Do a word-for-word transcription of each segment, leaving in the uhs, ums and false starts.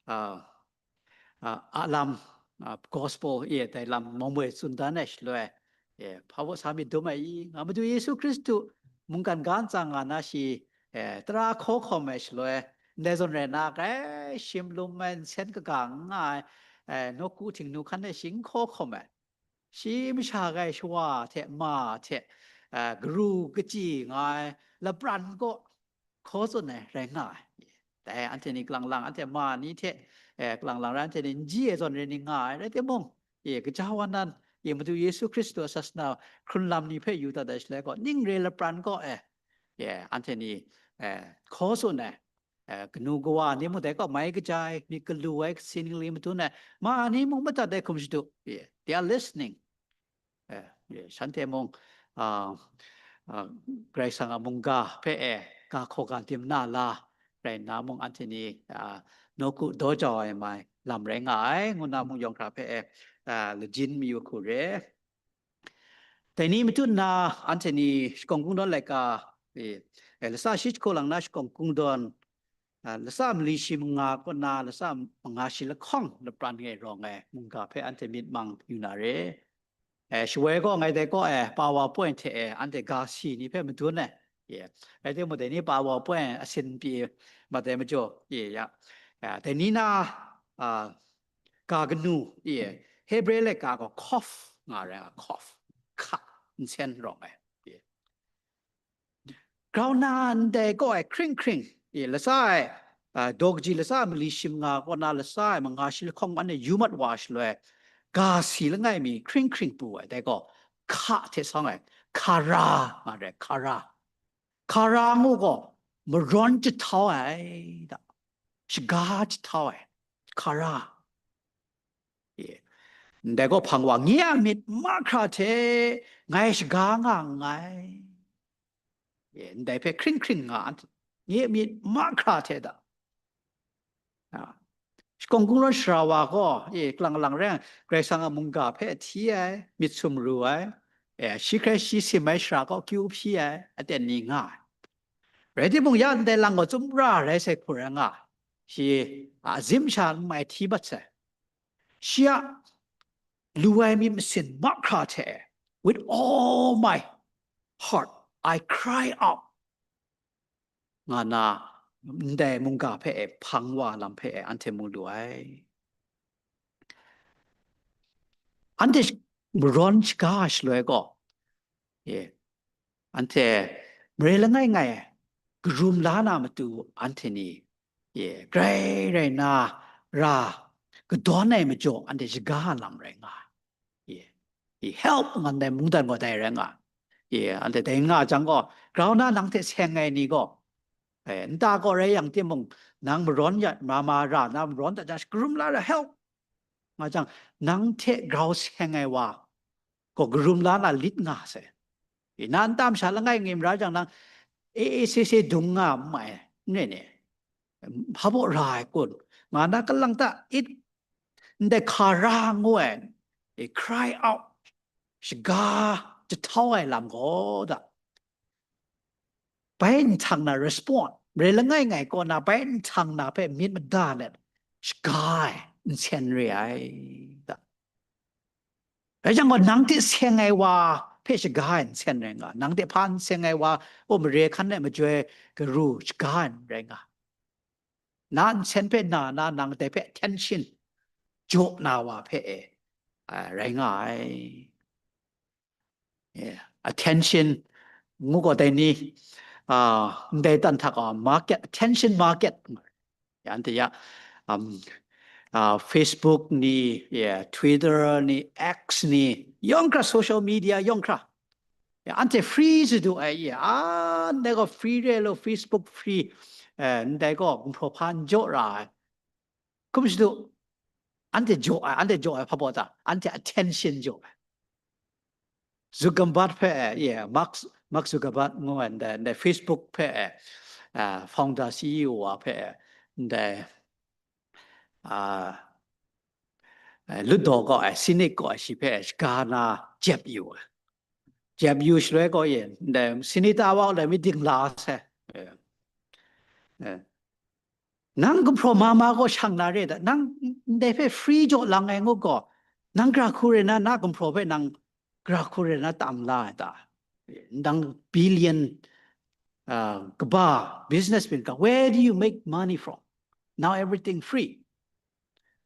a, a, a lam, a, gospel e dai lam mawmwe tsun dan ai shaloi, e, hpa baw sa myit dum ai i, nga Madu Yesu Hkristu mungkan ga ntsa nga na shi, e, tara hkaw hkawm ai shaloi, ndai zawn rai na, grai shim lum ai, nsen kaga n nga ai, e, nawku htingnu hkan e shi n hkaw hkawm ai. Shi masha gai shawa hte ma hte, a, garu kachyi nga ai lapran kaw hkaw tsun ai rai nga ai. Dai anhte ni kalang lang, anhte ma ni hte, e, kalang lang rai anhte ni n ji ai zawn rai ni nga ai, rai timung, e, gaja wa nan, e, Madu Yesu Hkristu a sasana hkrun lam ni hpe yu dat ai shaloi gaw, ning re lapran kaw e, e, anhte ni, e, hkaw tsun ai, e, kanu kawa ni mung dai kaw mai kaja ai, myit galu ai, sining li madun ai, ma ni mung madat ai hkum shadu, e, they are listening. E, e, shanhte mung, a, a, Karai Kasang a mungga hpe e, ga hkaw ga dim na la rai nna mung, anhte ni, a, nawku daw jau ai mai lam rai nga ai, ngu nna mung yawng hkra hpe e, a, lajin mayu hku re. Dai ni matu nna, anhte ni shakawn kungdawn laika, e, e, lasa shi jahku lang na shakawn kungdawn, a, lasa mali shi manga kaw na, lasa manga shi lahkawng lapran e rawng ai mungga hpe anhte myit mang yu na re. E, shawoi gaw ngai dai kaw e, PowerPoint hte e, anhte ga si ni hpe madun ai. Ye. Rai timung, dai ni PowerPoint asin pyi mat ai majaw, ye, ya. Ya, dai ni na, a, ga kanu, ye, Hebre laika gaw cough nga rai, cough, hka, nsen rawng ai. Ye. Grau na ndai kaw ai hkring hkring, e, lasa ai, a, daw kaji lasa ai mali shi manga kaw na lasa ai manga shi lahkawng anhte yu mat wa shaloi, ga si langai mi hkring hkring pru ai, dai gaw, hka hte sawng ai, kara nga rai, kara. Kara ngu gaw, marawn jahtau ai, da, shaga jahtau ai, kara. Ye. Ndai gaw hpang wa, nye a myit mahkra hte ngai shaga nga nngai. Ye, ndai hpe hkring hkring nga, nye a myit mahkra hte da. A, shakawn kungdawn sara wa gaw, e, kalang kalang rai, Karai Kasang a mungga hpe ahti ai, myit sumru ai, e, shi hkrai shi sim ai sara kaw kyu hpyi ai, aten ni nga ai. Rai timung, ya ndai lang gaw tsumra rai sai hku rai nga ai. Shi, a, azim sha n mai hti mat sai. Shi a lu ai myit masin mahkra hte, "With all my heart, I cry out," nga na, ndai mungga hpe e hpang wa lam hpe e anhte mu lu ai. Anhte sh-, marawn shaga ai shaloi gaw, ye, anhte mare langai ngai garum la na matu anhte ni, ye, grai rai na ra kadawn ai majaw anhte shaga lam rai nga ai. Ye, ye, help nga ndai mungdan gaw dai rai nga ai. Ye, anhte dai nga jang gaw, grau na nang hte seng ai ni gaw, e, nta gaw rai yang timung, nang marawn ya, ma, ma ra na marawn dat jang, shakarum la ra, help nga jang, nang hte grau seng ai wa gaw karum la na lit nga sai. E, na nta masha langai ngai mara jang, nang e, e, se, se dung nga n mai, n rai ni? Hpa baw ra ai kun? Nga na kalang ta it, ndai hkara ngu ai, e, cry out, shaga jahtau ai lam gaw da. Bai nhtang na respond, re langai ngai kaw na bai nhtang na hpe myit mada let, shaga ai, nsen re ai, da. Rai jang gaw, nang hte seng ai wa hpe shaga ai nsen rai nga, nang hte hpa n seng ai wa, o, mare hkan e majoi garu shaga ai rai nga. Na nsen hpe na, na nang dai hpe attention jaw na wa hpe e, a, rai nga ai. Yeah. Attention ngu gaw dai ni, a, ndai dan hta gaw market, attention market. Ya, anhte ya, um, a, Facebook ni, ya, Twitter ni, X ni, yawng hkra, social media yawng hkra. Ya, anhte free sadu ai, ya, a, ndai gaw free re lo, Facebook free, eh, ndai gaw gumhpraw hpa n jaw ra ai. Hkum shadu, anhte jaw ai, anhte jaw ai hpa baw ta, anhte attention jaw ai. Zuckerberg hpe, yeah, Mark, Mark Zuckerberg ngu ai ndai, ndai Facebook hpe, ah, founder C E O wa hpe, ndai, ah, eh, lut daw gaw ai, cynic gaw ai, shi hpe shaga na jep yu ai. Jep yu shaloi gaw yin, ndai cynic ta wa lai mi dingla sai. Eh. Eh. Nang gumhpraw ma ma gaw shang na re da, nang ndai hpe free jaw lang ai ngu gaw, nang gra hku re na, na gumhpraw hpe nang gra hku re na tam la ai ta? Nang billion, uh, kaba business bin ka, where do you make money from? Now everything free.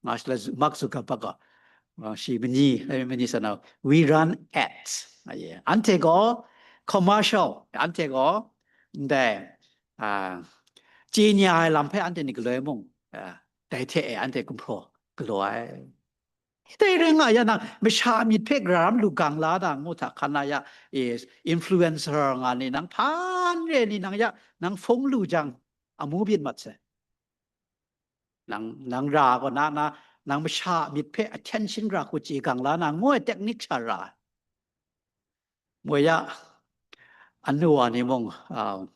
Nga shi la Mark Zuckerberg a, uh, shi mani, eh, mani sa na, we run ads. Anhte gaw commercial, anhte gaw ndai, uh, chye nya ai lam hpe anhte ni galoi mung, uh, dai hte e anhte gumhpraw galaw ai. Dai rai nga ya nang, masha myit hpe gara ram lu gang la da ngu hta hkan na ya, is influencer nga ni nang hpan re ni nang ya, nang hpung lu jang, amu byin mat sai. Nang, nang ra gaw na, na, nang masha myit hpe attention gara hku chye gang la na, ngu ai technique sha ra ai. Moi ya, anu wa ni mung, ah,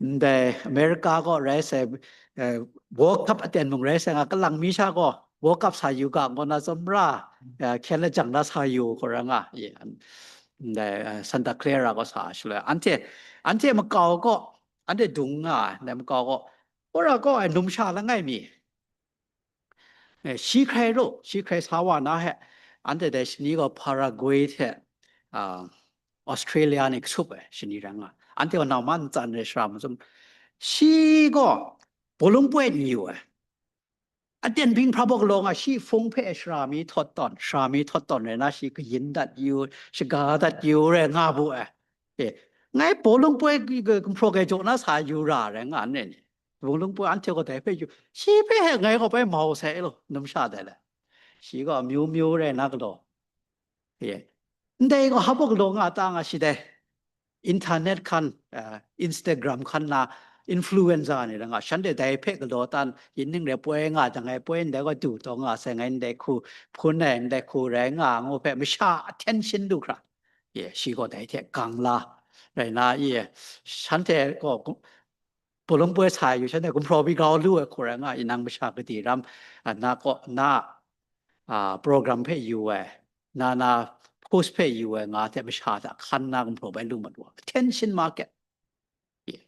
ndai America gaw rai sai, eh, World Cup aten mung rai sai nga, kalang mi sha gaw World Cup sa yu ga, ngu na tsawmra, eh, hkyen lajang na sa yu, ko ra nga, ye, ndai, eh, Santa Clara gaw sa shaloi, anhte, anhte makau gaw, anhte dung nga ai, ndai makau gaw, wora gaw ai numsha langai mi, eh, shi hkrai ru, shi hkrai sa wa na he, anhte dai shani gaw Paraguay hte, ah, Australia ni kasup ai shani rai nga. Anhte gaw nau man ntsan re shara mazum. Shi gaw bawlung poi n yu ai. Aten bing hpra bawk law nga, shi hpung hpe shara mi htawt tawn, shara mi htawt tawn rai na, shi kayin dat yu, shaga dat yu rai nga bu ai. Eh, ngai bawlung poi gumhpraw gai jaw na sa yu ra rai nga, n rai ni? Bawlung poi anhte gaw dai hpe yu, shi hpe he ngai gaw bai mau sai lo, numsha dai le. Shi gaw amyu myu rai na galaw. Ye. Ndai gaw hpa galaw nga ta nga shi dai. Internet hkan, ah, Instagram hkan na influencer ni rai nga, shanhte dai hpe galaw tan, yin ning rai poi nga jang, ngai poi ndai gaw du taw nga sai, ngai ndai hku hpun ai, ndai hku rai nga ngu hpe masha attention du hkra. Ye, shi gaw dai hte gang la rai na, ye, shanhte gaw gu-, bawlung poi sa yu, shanhte gumhpraw byi grau lu ai hku rai nga, inang masha gade ram, ah, na kaw, na, ah, program hpe yu ai, na na post hpe yu ai nga hte masha hta hkan na gumhpraw bai lu mat wa, attention market. Ye.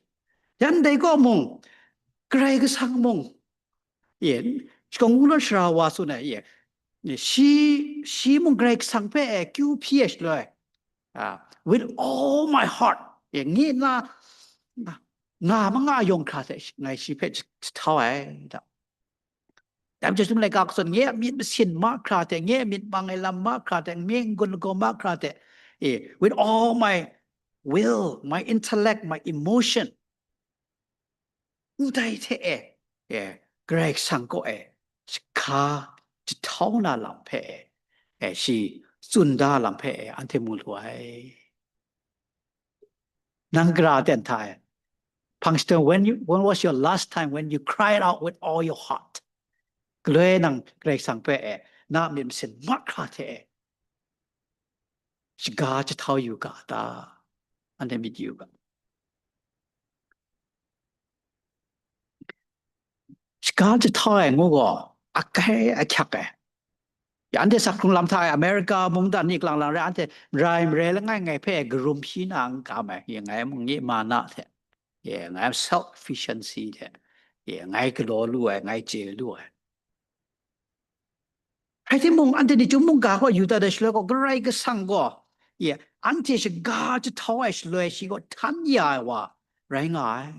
Yan dai gaw mung, Karai Kasang mung, ye, shakawn kungdawn sara wa tsun ai, ye, ye, shi, shi mung Karai Kasang hpe, eh, kyu hpyi ai shaloi, ah, with all my heart, ye, ngi na, nga ma nga yawng hkra hte ngai shi hpe jahtau ai, da. Dai majaw, Chyum Laika Kasan, nye a myit masin mahkra hte, nye a myit mang ai lam mahkra hte, nye n-gun lagaw mahkra hte, eh, with all my will, my intellect, my emotion, ndai hte e, eh, Karai Kasang kaw e, shaga jahtau na lam hpe e, eh, shi tsun da lam hpe e, anhte mu lu ai. Nang gara ten hta e. Hpang shadawn, when you, when was your last time when you cried out with all your heart? Galoi nang Karai Kasang hpe e, na myit masin mahkra hte e shaga jahtau yu ga ta? Anhte myit yu ga. Shaga jahtau ai ngu gaw, akai ahkyak ai. Ya, anhte sak hkrung lam hta e America mungdan ni kalang lang rai, anhte marai marai langai ngai hpe garum hpyi na n kam ai. Ye, ngai mung nye mana hte, ye, ngai self-sufficiency hte, ye, ngai galaw lu ai, ngai chye lu ai. Rai timung, anhte ni Chyum mungga gaw yu dat ai shaloi gaw, Karai Kasang gaw, ye, anhte shaga jahtau ai shaloi shi gaw htan ya ai wa rai nga ai.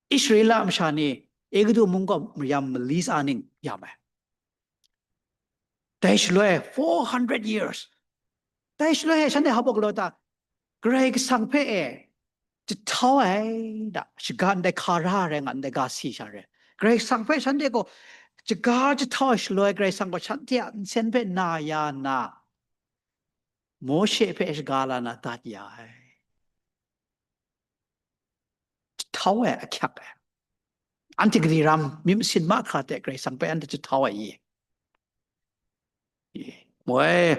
Israela masha ni Egutu mung kaw mayam mali tsa ning yam ai. Dai shaloi four hundred years. Dai shaloi e shanhte hpa bawk law ta? Karai Kasang hpe e jahtau ai da, shaga ndai hkara rai nga, ndai ga si sha rai. Karai Kasang hpe shanhte gaw shaga jahtau ai shaloi, Karai Kasang gaw shanhte a nsen hpe na ya nna, Mawshe hpe shaga la na dat ya ai. Jahtau ai ahkyak ai. Anhte gade ram myit masin mahkra hte Karai Kasang hpe anhte jahtau ai i? I. Moi,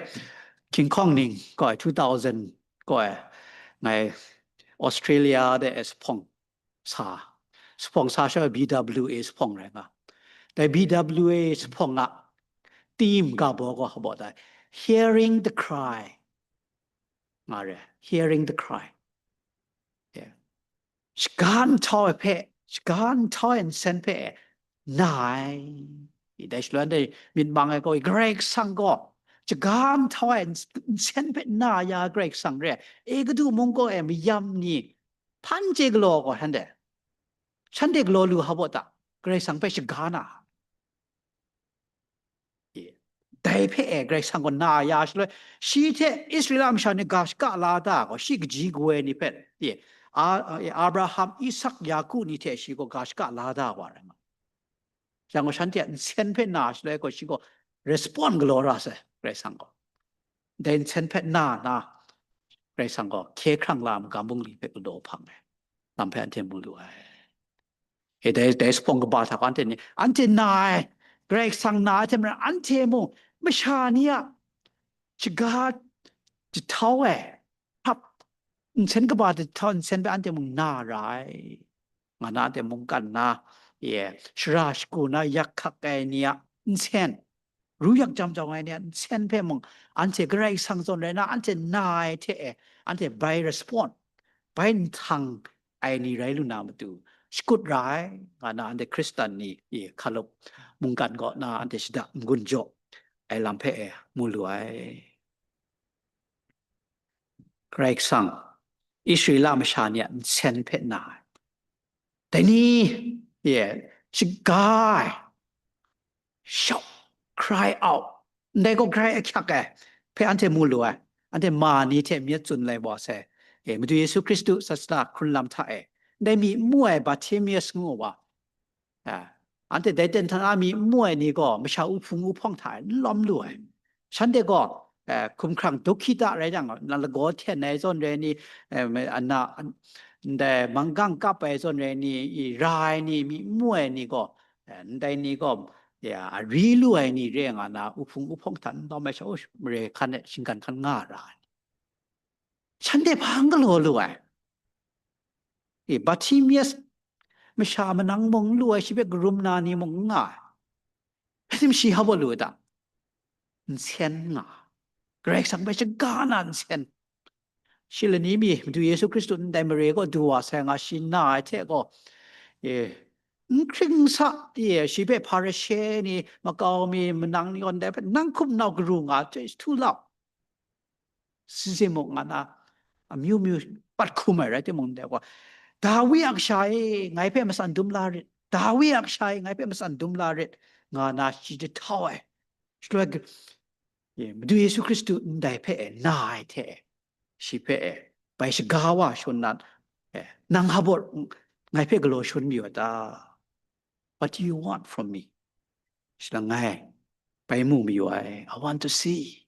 King Kong ning gaw two thousand gaw ngai Australia de e sa hpawng sa, sa hpawng sa sha B W A sa hpawng rai nga. Dai B W A sa hpawng a theme ga baw gaw hpa baw dai, Hearing the Cry nga re, Hearing the Cry. Yeah. Shaga jahtau ai hpe shaga nhtau ai nsen hpe na ai. Dai shaloi anhte myit mang ai gaw, Karai Kasang gaw shaga nhtau ai nsen hpe na ya Karai Kasang re ai. Egutu mung kaw e mayam ni hpan chye galaw gaw, shanhte, shanhte galaw lu hpa ta, Karai Kasang hpe shaga na. Dai hpe e Karai Kasang gaw na ya shaloi, shi hte Israela masha ni ga shaka la da gaw, shi kaji kawa ni hpe, a, Abraham, Isak, Yaku ni hte shi gaw ga shaka la da wa rai nga. Yang gaw shanhte a nsen hpe na shaloi gaw, shi gaw respond galaw ra sai, Karai Kasang gaw. Dai nsen hpe na na, Karai Kasang gaw hkye hkrang la ai magam bungli hpe galaw hpang ai lam hpe anhte mu lu ai. E dai, dai sabawng kaba hta gaw anhte ni, anhte na ai, Karai Kasang na ai hte maren, anhte mung masha ni a shaga jahtau ai, hkap, nsen kaba jahtau nsen hpe anhte mung na ra ai, nga na, anhte mungkan na, e, shara shagu na yak hkak ai ni a nsen, ru yak jam jawng ai ni a nsen hpe mung, anhte Karai Kasang zawn rai na, anhte na ai hte e, anhte bai respond, bai nhtang ai ni rai lu na matu, shakut ra ai, nga na, anhte Hkristan ni, e, Hkalup mungkan kaw na anhte shada n-gun jaw ai lam hpe e mu lu ai. Karai Kasang, Israela masha ni a nsen hpe na ai. Dai ni, e, shaga ai, shout, cry out, ndai gaw grai ahkyak ai hpe anhte mu lu ai. Anhte ma ni hte myit tsun lai wa sai. E, Madu Yesu Hkristu sasana hkrun lam hta e, ndai myi n mu ai Bartimaeus ngu wa, a, anhte dai ten hta na myi n mu ai ni gaw masha uhpung uhpawng hta e n lawm lu ai. Shanhte gaw, e, hkumhkrang dukhi ta rai jang, na lagaw hten ai zawn rai ni, e, ana, ndai manggang kap ai zawn rai ni, i ra ai ni, myi n mu ai ni gaw, e, ndai ni gaw, ya, a ri lu ai ni re nga na, uhpung uhpawng hta n lawm ai sha, mare hkan e shinggan hkan nga ra ai. Shanhte hpa n galaw lu ai. E, Bartimaeus masha manang mung n lu ai, shi hpe karum na ni mung n nga ai. Rai tim shi hpa lu ai ta? Nsen nga. Karai Kasang hpe shaga na nsen. Shi lani mi Madu Yesu Hkristu ndai mare kaw du wa sai nga, shi na ai hte gaw, e, n hkring sa, e, shi hpe Hparishe ni, makau mi, manang ni gaw ndai hpe, nang hkum nau karu nga, htu lau. Sisi muk nga na, amyu myu pat hkum ai rai timung, ndai gaw, Dawi a kasha e, ngai hpe matsan dum la rit, Dawi a kasha e, ngai hpe matsan dum la rit, nga na shi jahtau ai. Shaloi, e, Madu Yesu Hkristu ndai hpe e, na ai hte e, shi hpe e, bai shaga wa shun nan, e, nang hpa ngai hpe galaw shun mayu a ta? What do you want from me? Shi langai, bai mu mayu ai, I want to see.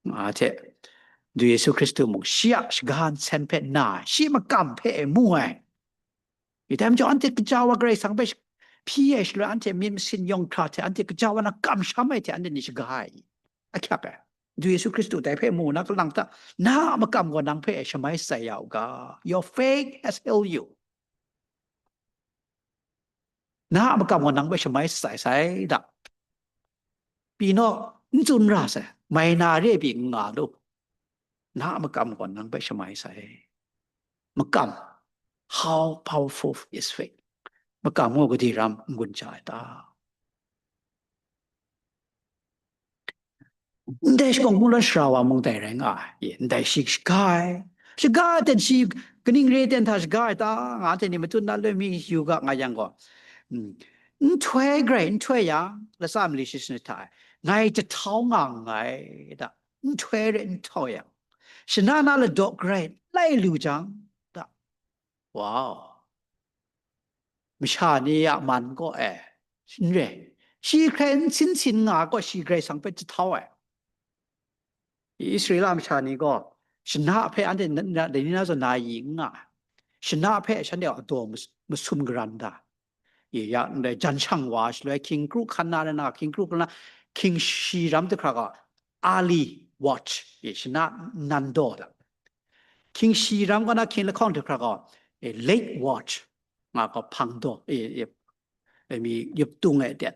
Nga hte, Madu Yesu Hkristu mung shi a shaga nsen hpe na ai, shi makam hpe e mu ai. I dai majaw anhte kaja wa Karai Kasang hpe hpyi ai shaloi, anhte myit masin yawng hkra hte anhte kaja wa na kamsham ai hte anhte ni shaga ai. Ahkyak ai. Madu Yesu Hkristu dai hpe mu na kalang ta, na a makam gaw nang hpe shamai shatsai ya u ga. Your faith has healed you. Na a makam gaw nang hpe shamai shatsai sai da. Pyi naw, n tsun ra sai, mai na re pyi n nga lu. Na a makam gaw nang hpe shamai sai. Makam, how powerful is faith. Makam gaw gade ram n-gun ja ai ta? Ndai shakawn kungdawn sara wa mung dai rai nga ai, ndai shi shaga ai. Shaga ai ten shi kaning re ten hta shaga ai ta, nga hte ni matut na loi mi yu ga nga yang gaw, mm, nhtoi grai nhtoi yang, latsa mali shi sanit hta e, ngai jahtau nga nngai da, nhtoi re nhtau yang, shana na ladaw grai lai lu jang da. Wow. Masha ni a man kaw e, n re, shi hkrai n sin sin nga gaw, shi Karai Kasang hpe jahtau ai. Israela masha ni gaw, shana hpe anhte na, na, dai ni na zawn na yi n nga ai. Shana hpe shanhte a daw mas-, masum garan da. Ye ya ndai jan shang wa shaloi, hkying kru hkan na rai na, hkying kru hkan na, hkying shi ram hte hkra gaw, early watch, ye, shana nan daw da. Hkying shi ram kaw na hkying lahkawng hte hkra gaw, e, late watch, nga gaw hpang daw, e, e, e, mi yup tung e ten.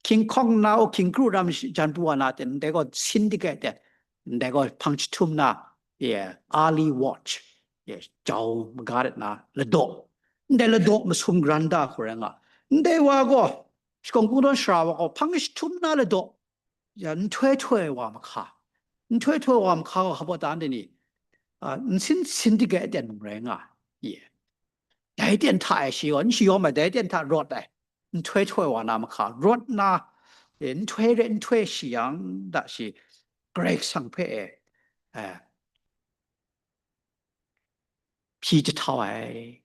Hkying hkawng na u hkying kru ram shi-, jan pru wa na ten, ndai gaw sin dik e ten, ndai gaw hpang jahtum na, e, early watch, e, jau maga dat na ladaw. Ndai ladaw masum gran da hku rai nga. Ndai wa gaw, shakawn kungdawn sara wa gaw, hpang jahtum na ladaw, ya, nhtoi htoi wa mahka. Nhtoi htoi wa mahka gaw, hpa baw dan de ni, a, nsin sin dik ai aten mung rai nga, ye. Dai aten hta e shi gaw, n shayawm ai, dai aten hta rawt ai. Nhtoi htoi wa na mahka, rawt na, e, nhtoi re, nhtoi shi yang, da shi, Karai Kasang hpe e, e, hpyi jahtau ai.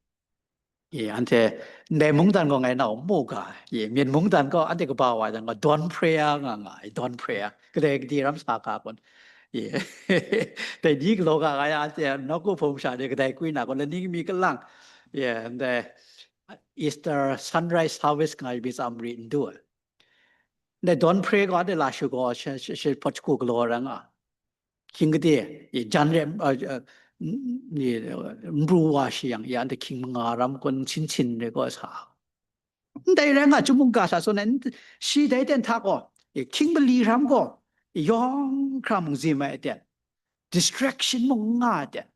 Ye, anhte ndai mungdan gaw ngai nau mu ga, ye, myen mungdan gaw anhte kaba wa jang gaw dawn prayer nga nga ai, dawn prayer. Kadai kadi ram sa ga kun. Ye. Dai ni galaw ga nga ya, anhte nawku hpung sha de kadai kui na kun, laning mi kalang. Ye, ndai Easter sunrise service nga ai mi tsam ri n du ai. Ndai dawn prayer gaw anhte la shu gaw, shi, shi, shi hpawt shagu galaw ra nga. Hkying gade, i jan re, a, a, n-, i, n-, npru wa shi yang, ya, anhte hkying manga ram kun chin chin re gaw sa. Ndai rai nga, chyum mungga sa tsun ai, n-, shi dai aten hta gaw, i hkying mali ram gaw, i yawng hkra mung zim ai aten, distraction mung n nga ai aten.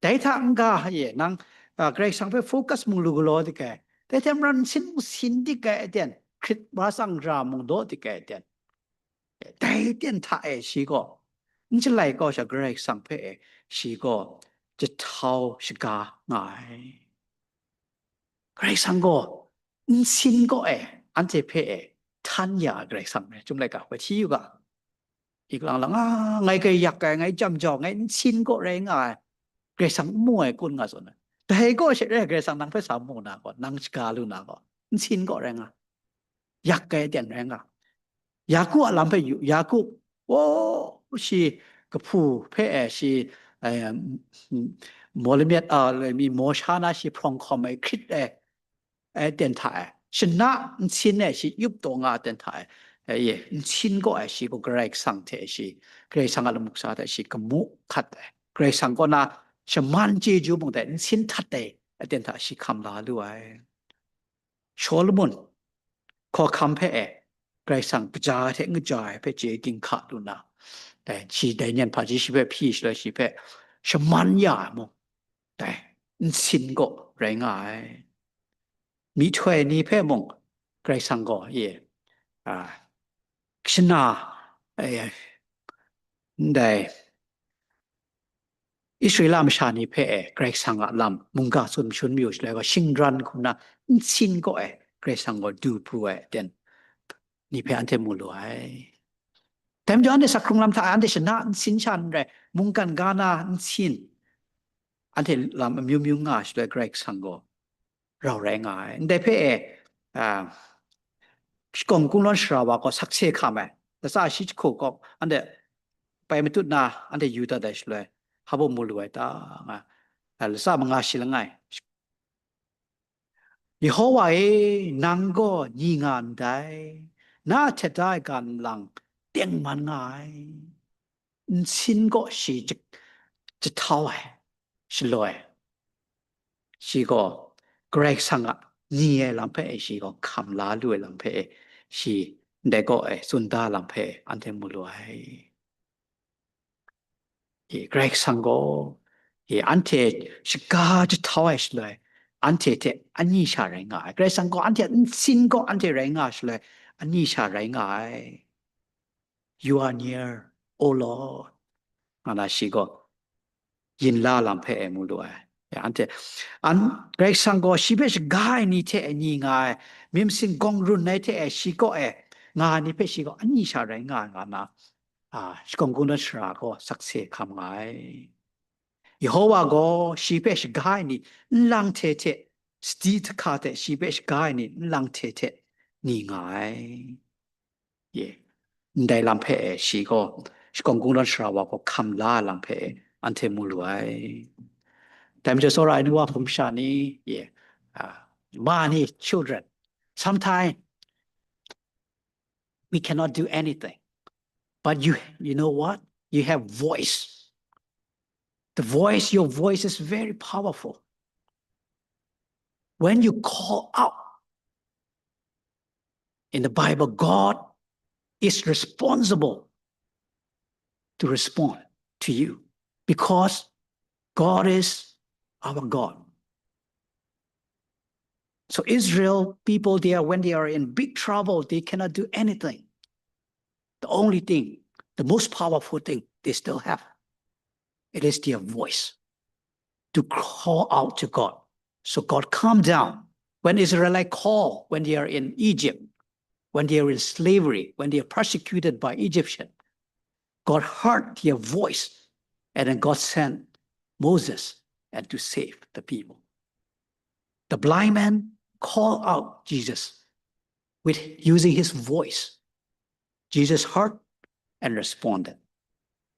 Dai hta n-ga, ye, nang, a, Karai Kasang hpe focus mung lu galaw dik ai, dai hte maren sin mung sin dik ai aten, hkrit wa tsang ra mung daw dik ai aten. Dai aten hta e shi gaw, n shalai kau sha Karai Kasang hpe e shi gaw jahtau shaga nga ai. Karai Kasang gaw nsin kaw e anhte hpe e htan ya ai Karai Kasang rai, Chyum laika hpe hti yu ga. Ikalang lang, a, ngai kai yak ai, ngai jam jau, ngai nsin kaw rai nga ai, Karai Kasang n mu ai kun nga tsun ai. Dai gaw she rai, Karai Kasang nang hpe sa mu na gaw, nang shaga lu na gaw, nsin kaw rai nga. Yak ai aten rai nga. Yaku a lam hpe yu, Yaku, o, shi kahpu hpe e shi, eh, m-, m-, maw lamyet, a, mi maw sha na shi hprawng hkawm ai hkrit ai, ai aten hta e, shana nsin e shi yup taw nga ai aten hta e, eh, ye, nsin kaw ai shi gaw Karai Kasang hte shi, Karai Kasang a lamu kasa hte shi kamu hkat ai. Karai Kasang kaw na shaman chyeju mung dai nsin htat ai aten hta shi hkam la lu ai. Shawlumon hkawhkam hpe e, Karai Kasang kaja hte n kaja ai hpe chye ginhka lu na, dai, shi dai nyan hpaji shi hpe hpyi shaloi shi hpe shaman ya ai mung, dai, nsin kaw rai nga ai. Myihtoi ni hpe mung Karai Kasang gaw, ye, a, shana, e, ndai, Israela masha ni hpe e Karai Kasang a lam mungga tsun mashun mayu shaloi gaw, shingran hkum na nsin kaw e Karai Kasang gaw du pru ai aten ni hpe anhte mu lu ai. Dai majaw anhte sak hkrung lam hta anhte shana nsin sha n rai, mungkan ga na nsin, anhte lam amyu myu nga shaloi Karai Kasang gaw rau rai nga ai. Ndai hpe e, a, shakawn kungdawn sara wa gaw sakse hkam ai. Latsa shi jahku gaw anhte pai matut na anhte yu dat ai shaloi, hpa baw mu lu ai ta, nga, a, latsa manga shi langai. Yehowa e, nang gaw ni nga ndai, na htet da ai ga nlang tengman nga ai. Nsin gaw shi ja-, jahtau ai, shaloi, shi gaw Karai Kasang a ni ai lam hpe e shi gaw hkam la lu ai lam hpe e shi ndai kaw e tsun da lam hpe anhte mu lu ai. E, Karai Kasang gaw, e, anhte shaga jahtau ai shaloi, anhte hte ani sha rai nga ai. Karai Kasang gaw anhte a nsin gaw anhte rai nga ai shaloi, ani sha rai nga ai. "You are near, O Lord," nga na shi gaw yin la lam hpe e mu lu ai. Ya, anhte, an, Karai Kasang gaw shi hpe shaga ai ni hte e ni nga ai, myit masin gawng run ai hte e shi kaw e nga ai ni hpe shi gaw ani sha rai nga ai nga na, a, shakawn kungdawn sara gaw sakse hkam nga ai. Yehowa gaw shi hpe shaga ai ni nlang hte hte, sadi hta hkra hte shi hpe shaga ai ni nlang hte hte ni nga ai. Ye. Ndai lam hpe e shi gaw, shakawn kungdawn sara wa gaw hkam la ai lam hpe e anhte mu lu ai. Dai majaw, tsawra ai nu wa hpung masha ni, ye, a, ma ni, children, sometimes we cannot do anything. But you, you know what? You have voice. The voice, your voice is very powerful. When you call out, in the Bible, God is responsible to respond to you because God is our God. So Israel people there, when they are in big trouble, they cannot do anything. The only thing, the most powerful thing they still have, it is their voice to call out to God. So God come down. When Israelite call, when they are in Egypt, when they are in slavery, when they are persecuted by Egyptian, God heard their voice, and then God sent Moses and to save the people. The blind man called out Jesus with using his voice. Jesus heard and responded.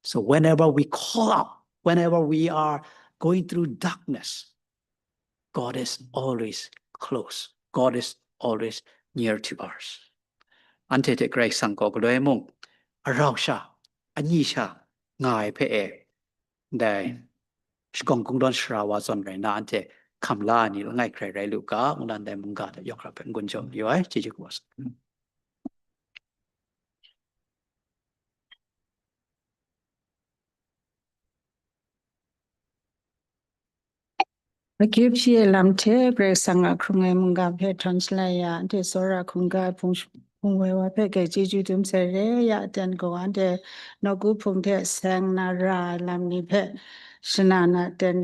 So whenever we call out, whenever we are going through darkness, God is always close. God is always near to us. Anhte hte Karai Kasang gaw galoi mung, arau sha, anyi sha nga ai hpe e, ndai shagawng kungdawn sara wa zawn rai na, anhte hkam la ai ni langai hkrai rai lu ga, ngu nan dai mungga hta yawk hkra hpe n-gun jaw mayu ai, chyeju kaba sa. Akyu hpyi ai lam hte Karai Kasang a hkrung ai mungga hpe htawn shalai ya, anhte tsawra hkungga ai hpung sh-, hpung woi wa hpe grai chyeju dum sai re ya, aten gaw anhte nawku hpung hte seng na ra ai lam ni hpe shana na aten